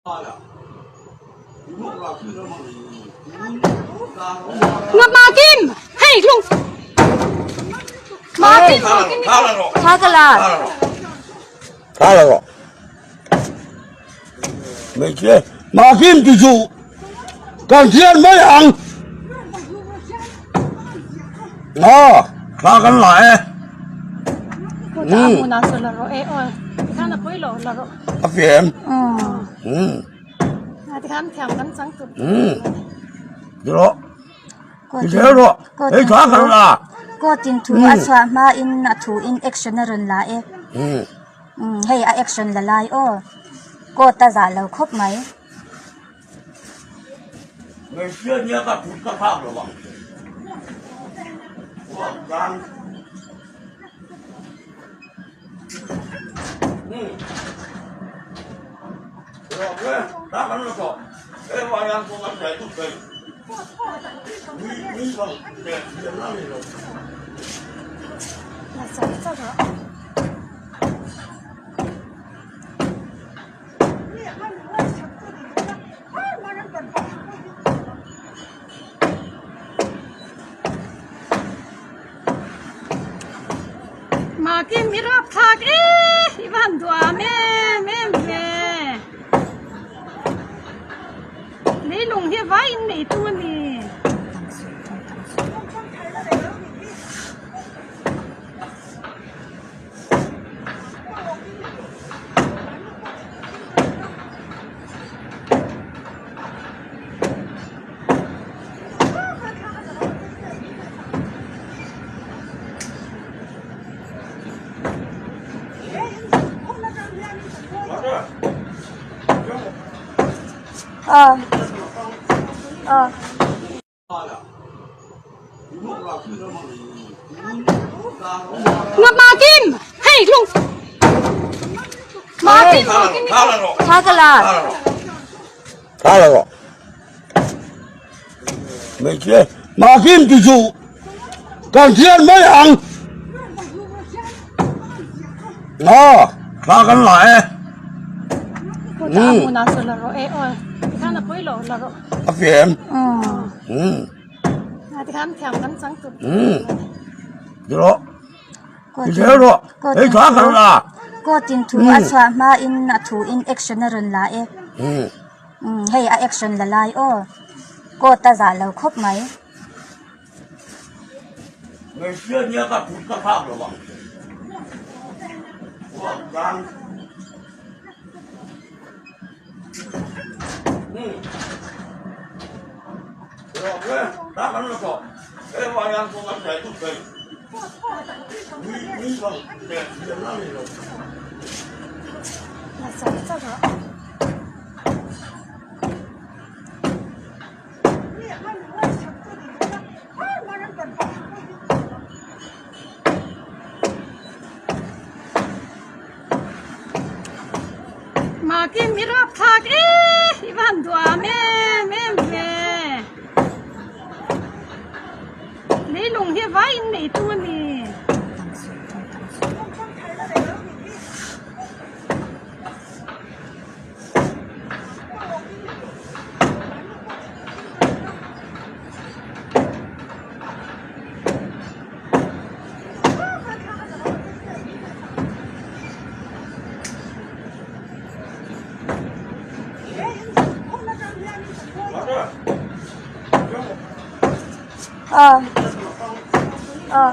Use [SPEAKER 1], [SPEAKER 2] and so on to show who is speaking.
[SPEAKER 1] Nga ma kim hei lung ma kim
[SPEAKER 2] Tha ka la.
[SPEAKER 3] Tha la rawh. Hmeichhia ma kim ti chu kan thian mai ang. Aw thla kan la e. A fiam. Ti rawh. Ti zel rawh. Hei thla kan la.
[SPEAKER 2] Court in thu a chhuah hma in a thu in action a rawn la e. Hei a action la lai aw. Court a zah lo khawp mai.
[SPEAKER 3] Hmeichhia nia ka thut ka thlak lo ang. Huang tlang.
[SPEAKER 1] Mahkim i rap thlak e i va han duam em em ve leilung hi vai in nei tu a ni.
[SPEAKER 2] Aw aw.
[SPEAKER 1] Nga ma kim hei lung ma kim
[SPEAKER 2] Tha ka la.
[SPEAKER 3] Tha la rawh. Hmeichhia ma kim ti chu kan thian mai ang. Aw thla kan la e. A fiam. Ti rawh. Ti zel rawh. Hei thla kan la.
[SPEAKER 2] Court in thu a chhuah hma in a thu in action a rawn la e. Hei a action la lai aw. Court a zah lo khawp mai.
[SPEAKER 3] Hmeichhia nia ka thut ka thlak lo ang. Huang tlang.
[SPEAKER 1] Mahkim i rap thlak e i va han duam em em ve leilung hi vai in nei tu a ni.
[SPEAKER 2] Aw aw.